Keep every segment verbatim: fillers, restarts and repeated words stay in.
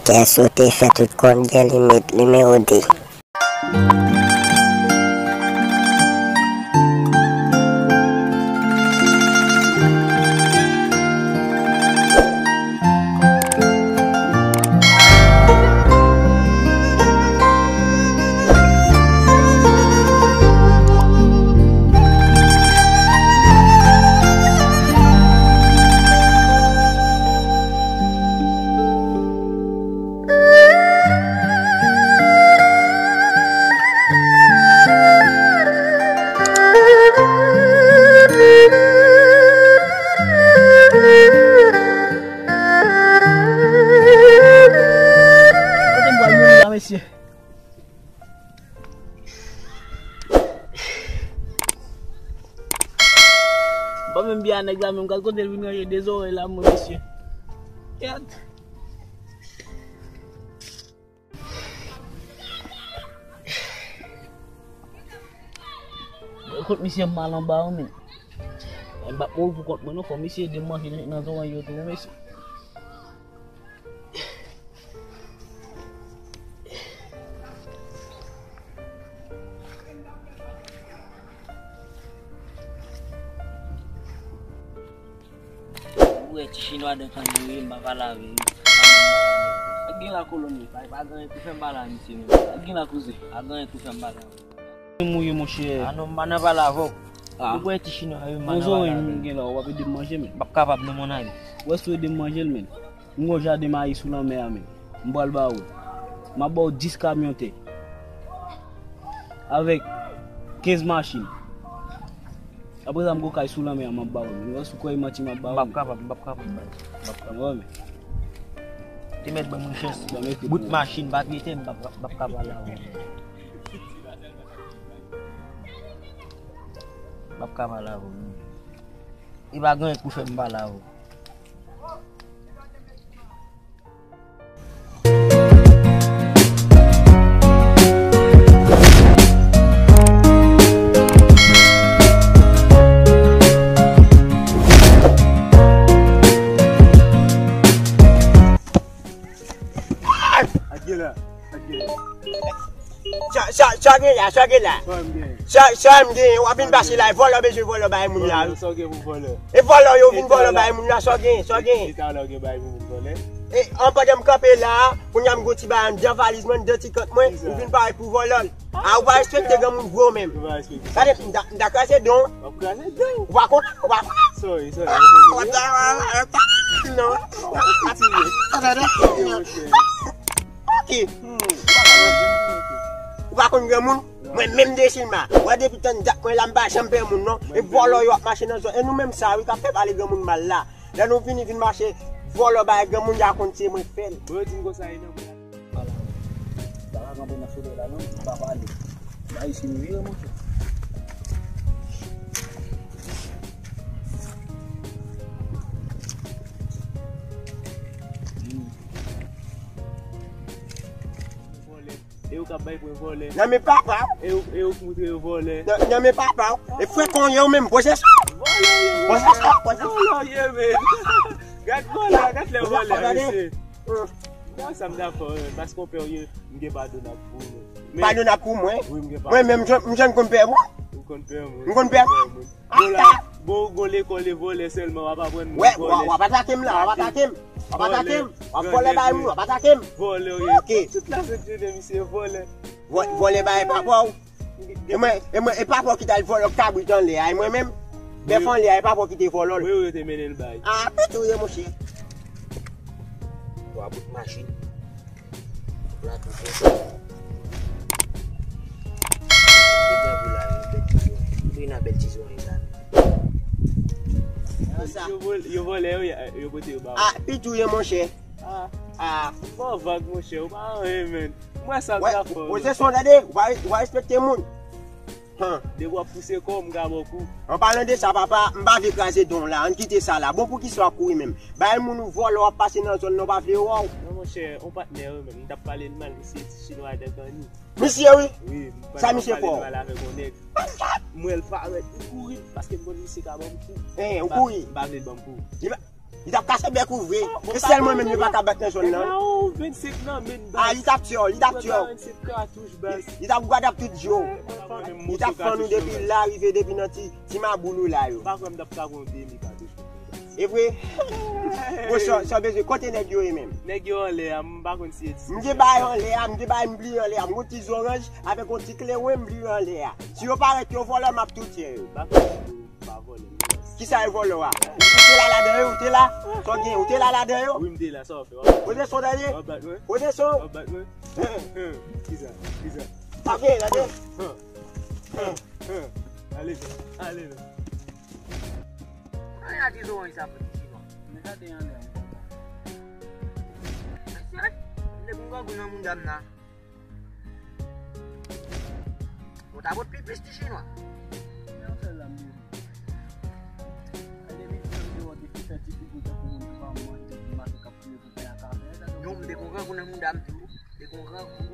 Kè sote fè tout kont gen limit, nimewo de. Kote m pral mouri la, mesye? M pa menm byen a nèg la menm, gad kote l vin ranje de zòrèy la, mwen, mesye. Kèt. Kot misye m al anba, wi, men. M p ap mouri pou kont mwen, non, fò misye ede m manje nan zòrèy yo tou, mesye. Ou wè ti chinwa dan kanyon yo, m pa pale avè yo. Ak gen la koloni, pa, pa gen anyen pou fè m pale a misye menm. Ak gen la kouzen, pa gen anyen pou fè m pale avè yo. M ou ye, monchè? A non, m pa nan pale avè w. Ah. Ou wè ti chinwa yo, m pa nan pale avè yo. Bon, zòrèy m gen la, w ap ede m manje, men. M p ap kapab non, mon ami. Ou wè si w ede m manje l, men. M gon jaden mayi sou lanmè a, men. M pral ba ou l. M ap ba w dis kamyon tè. Avèk kenz machin. Apre sa, m gon kay sou lanmè a, m ap ba ou l. Ou wè si w kwè e manti m ap ba ou l. M p ap kapab, m p ap kapab, m p ap kapab. Wè, men. Te mèt ban mwen chans. Bout machin, papye tè, m p ap, m p ap kapab la, wè. M p ap kapab la, wè. E pa gen anyen k pou fè m pale avè w. Sa, sa, sa gen la, sa gen la. Sa, sa m gen, w ap vin pase la, e vòlò bezwen vòlò bay moun la. Sa w gen pou vòlò? E vòlò yo vin vòlò bay moun la, sa w gen, sa w gen. Ki talè w gen bay pou moun vòlè? E, an pandan m kanpe la, kounye a m gon ti bagay anndan valiz mwen, anndan ti kant mwen, ou vin parèt pou vòlò l. A, ou pa respekte granmoun vre w menm. Ou pa respekte. Gade, m ta, m ta kraze don. W ap kraze don. Ou pa kontan, ou pa kontan. Sorry, sorry. Ah, w ap ta, non. Piti, wi. Ok. Hmm. Ou pa konn granmoun? Mwen menm de Silma. Wè depi tann dat mwen la m pa janm pè moun non. E vòlò yo ap mache nan zòn. E nou menm sa wi k ap fè pale granmoun mal la. Lè nou vini vin mache vòlò bay granmoun ya konn se mwen k fè l. Bon, yo di m konsa e nan mwen. Pale avè w. Sa pa kanpe nan solèy la non, m pa pale. Bay isi m vire monchè. Hmm. E ou k ap bay pou vòlè. Nan men papa w. E ou, e ou k moutre yo vòlè. Nan, nan men papa w. E frè kon yo menm, pwosesè. Vòlè yo. Pwosesè, pwosesè. Vòlè yo, men. Gad vòlè, gad lè vòlè, mesye. Nan sa m dakò, men, paske w pè w ye, m gen padonab pou ou, men. Padonab pou mwen? Wi, m gen padonab. Mwen menm, m janm konn pè moun. Ou konn pè moun. M konn pè moun. Bon, la, bon, ou gon lekòl e vòlè sèlman, w ap aprann moun vòlè. W ap atake m la, w ap atake m. W ap atake m. W ap vòlè bay moun, w ap atake m. Vòlè, wi. Ok. Tout la sot jounen, misye vòlè. Vò-, vòlè bay papa w. E mwen, e mwen, e papa w ki t al vòlò kabrit anlè a, e mwen menm? Bèf anlè a, e papa w ki te vòlò l. Wi, wi, yo te mennen l bay. Ah, pete w ye, monchè. Twa bout machin. Plato konsa. Yo nan vil la, yo bèl ti zòn. Yo nan bèl ti zòn, sa. Yo vòl-, yo vòlè, yo, yo pote yo ba ou. Ah, pete w ye, monchè. Ah. Ah. Bon vag, monchè, ou pa anyen, menn. Mwen sa m ka fè w. Pwosesyon, tande, ou pa, ou pa respekte moun. Han. Depi w ap pouse kò w, m ka ba w kou. An palan de sa, papa, m pa vle kraze don w la, ann kite sa la. Bon, poukisa w ap kouri menm? Bay moun ou vòlò w ap pase nan zòn nan, w pa vle yo wè w. Non, monchè, yon patnè, wi, men m t ap pale l mal, misye ti chinwa dèk anni. Misye, wi. Wi, m pandan m ap pale l mal avèk yon nèg. M wè l parèt, m kouri, paske m konn misye ka ban m kou. Hein, ou kouri? M pa vle l ban m kou. Li t ap kase bèk ou vre. E sèl mwen menm yo pa ka bat nan zòn nan. Ah, li t ap tchè w, li t ap tchè w. Li t ap gad ap tout di w. Li t ap fann ou depi la rive depi nan ti, ti maboul ou la yo. E vre? Bon, sa, sa bezwen. Kote nèg yo ye menm? Nèg yo anlè a, m pa konn si e diskite. M te bay anlè a, m te bay m bliye anlè a. M gon ti zoranj avèk yon ti klewen m bliye anlè a. Si yo parèt yo vòlè, m ap tou tchè yo. Pa vòlè, m pa vòlè, m pa vòlè. Kisa yo vòlè a? Ou te la ladan yo, ou te la? Sa w gen, ou te la ladan yo? Wi, m te la, sa w ap fè? Poze son tande. W ap bat mwen? Poze son. W ap bat mwen? Kisa? Kisa? Ok, tande. Ale, ale non. Ann ati zoranj sa pou ti chino. Men gade anlè ankò. Mesye, m te gon grangou nan mouda m nan. Ou ta pot pi plis ti chinwa. Men anfè la m bezwen. Ay depi m te wè te fè ti figi tankou moun ki pa manje, ki mache k ap fouye pou pè a ka fè. Non, m te gon grangou nan mouda m tou. M te gon grangou.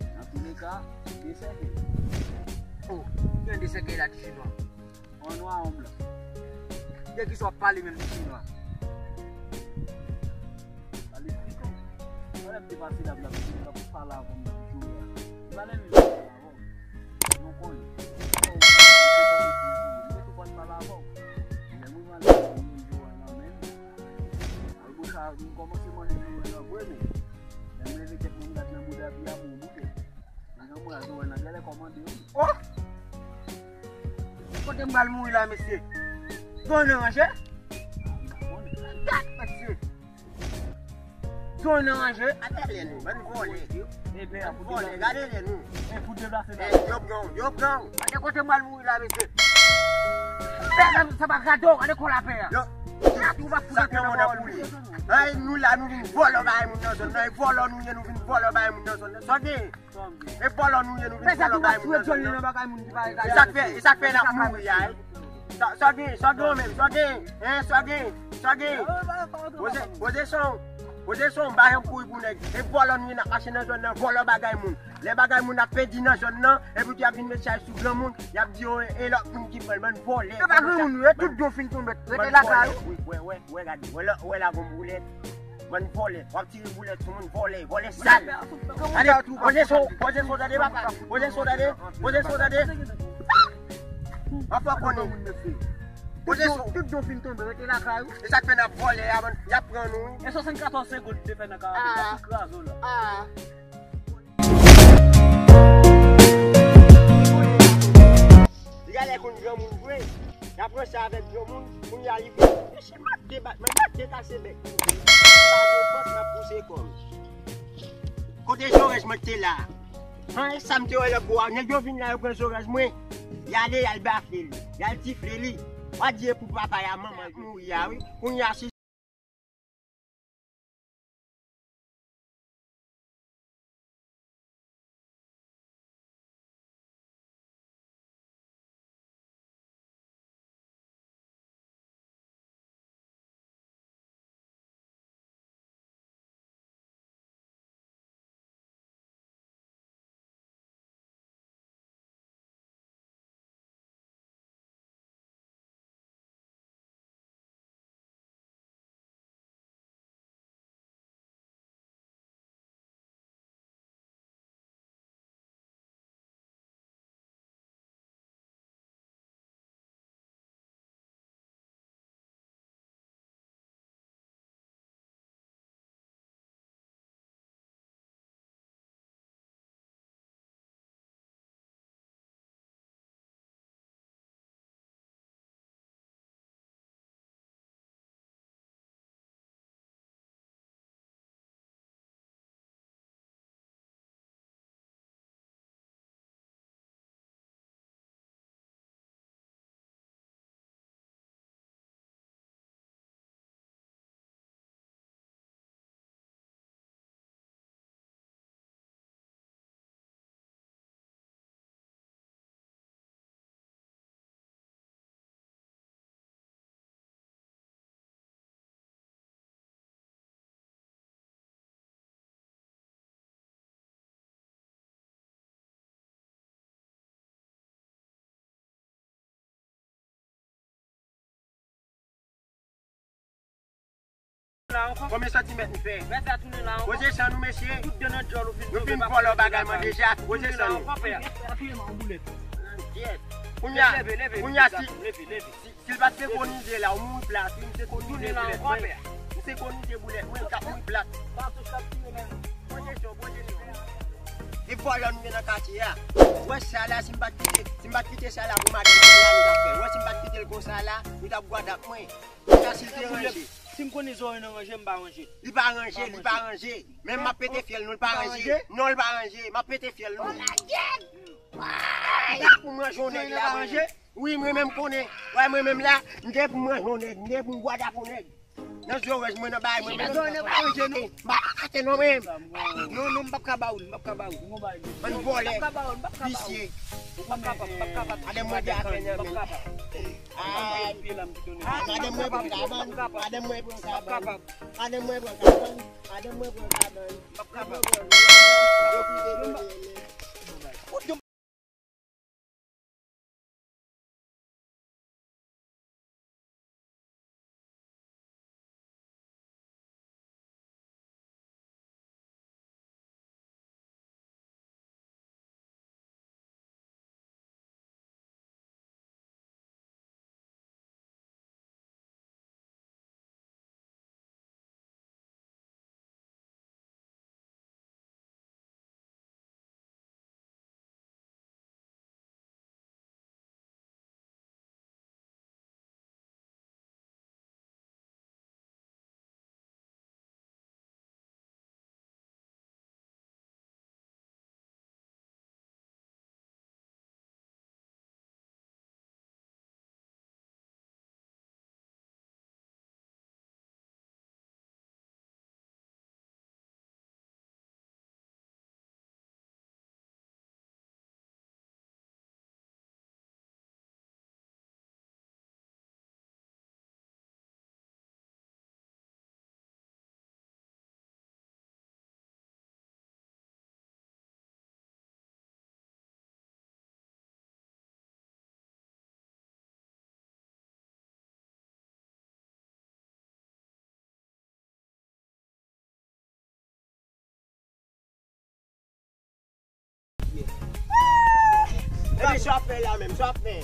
Nan touleka, de sèkèy. Oh, ki yon de sèkèy la ti chinwa? Yon nwa, yon blan. De kisa w ap pale menm ti chinwa? Al esplike w. Talè m te pase la, m t ap pale avè w, m t ap joure a. M pa renmen pale avè w. Nou konnen. Ou te pa esplike w. M te tou pa pale avè w. Lè mwen pale avè w, mwen di w nan men m. Al bouch a, m kòmanse manje joure nan vre men. Lè m leve tèt mwen, m gad nan bouda pye a, mwen boute. Mwen jan mwen a joure nan gèlè kòmande wi. Oh! Kote m pral mouri la, mesye? Zon nan ranje? Gad, mesye! Zon nan ranje? Gade lè nou, bann vòlè. Bann vòlè, gade lè nou. E pou deplase la. Yo pran w, yo pran w. Gade kote m pral mouri la, mesye. Pè, sa pa gade w, gade kò lapè a. Yo, sa k nan mond ap mouri. Ay, nou la, nou vin vòlè bagay moun nan zòn nan. E vòlè nou ye, nou vin vòlè bagay moun nan zòn nan. Sa w gen? E vòlè nou ye, nou vin vòlè bagay moun nan zòn nan. E sa k fè, e sa k fè n ap mouri a, e? Sa, sa gen, sa gen menm, sa gen, hein, sa gen, sa gen. Poze, poze son, poze son, m pa janm kouri pou nèg. E vòlè nou ye, n ap mache nan zòn nan, vòlè bagay moun. Lè bagay moun ap pèdi nan zòn nan, epi y ap vin met chay sou granmoun, y ap di yo, e lòt moun ki pran l, bann vòlè. E pa granmoun nou ye, tout don fin tonbe, rete lakay ou. Wi, wè, wè, wè, gade, wè la, wè la gon boulèt. Bann vòlè, w ap tire boulèt sou moun, vòlè, vòlè sal. Gade, poze son, poze son, tande papa, poze son, tande, poze son, tande. Anfè konnen. Poze son. Tout don fin tonbe, rete lakay ou. E sa k fè n ap vòlè a, y ap pran nou wi. E swasannkatòz segonn te fè nan karate, n ap tou kraze w la. Li genlè konn granmoun vre. L ap ranse avèk granmoun, kounye a li vin. Mesye, m ap debat, mwen, m ap dekase bèk. M pa gen fòs, m ap pouse kò m. Kote zoranj mwen te la? An, e sa m te wè lòt bò a. Nèg yo vin la, yo pran zoranj mwen. Y ale, y al bafle li. Y al tifle li. W a di e pou papay a manman l mouri a, wi. Kounye a, se Konbyen santimèt m fè? Poze san nou, mesye. Nou fin vòlò bagay mwen deja. Poze san nou. Kounya, kounya si, si, si l pa t senkwonize la, ou mouri plat. Wi, m senkwonize boulèt mwen. M senkwonize boulèt mwen, m t ap mouri plat. Poze san, poze san. E vòlò nou ye nan katye a. Wè sa la, si m pa t kite, si m pa t kite sa la pou madanm mwen la, nou t ap fè. Wè si m pa t kite l konsa la, nou t ap gwadap mwen. Kounya si l te ranje. Si m konnen zòrèy nan ranje, m pa ranje. Li pa ranje, li pa ranje. Men m ap pete fyèl nou, li pa ranje. Non, li pa ranje. M ap pete fyèl nou. Li pa pou m ranje yon nèg la, mwen. Wi, mwen menm konnen. Wè, mwen menm la, m gen pou m ranje yon nèg, m gen pou m gwadap yon nèg. Nan zòrèy mwen, nan bagay mwen menm. M pa kate non, mwen. Non, non, m p ap ka ba ou l, m p ap ka ba ou l. Bann vòlè, visye. Ou p ap kapab, ou p ap kapab. Madanm mwen gen afè nan men l. Madanm mwen pran kabann, madanm mwen pran kabann, madanm mwen pran kabann, madanm mwen pran kabann. Yo kite done. Epi sa w ap fè la menm, sa w ap fè?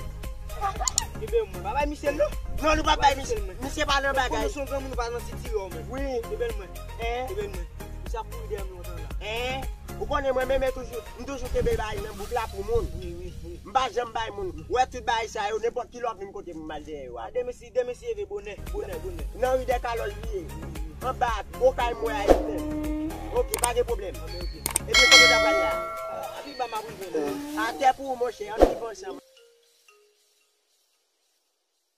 Ebe mwen, pa bay misye l non. Non, nou pa bay misye. Misye pa nan bagay. Ou konnen se yon granmoun, ou pa nan ti tire w menm. Wi. Ebe mwen. Hein? Ebe mwen. Misye ap kouri dèyè m lontan la. Hein? Ou konnen mwen menm toujou, m toujou kenbe bagay nan bouk la pou moun. Wi, wi, wi. M pa janm bay moun. Ou wè tout bagay sa yo, nenpòt ki lè w ap vin kote m, m al dèyè yo. A, demen si, demen si leve bonè, bonè, bonè. Nan ri dè Kalòj li ye. Anba, bò kay mwen a, e frè m. Ok, pa gen pwoblèm. Ebyen, kote w ta pral la? Api ba m ap rive la. Atè pou ou, monchè, ann viv ansanm.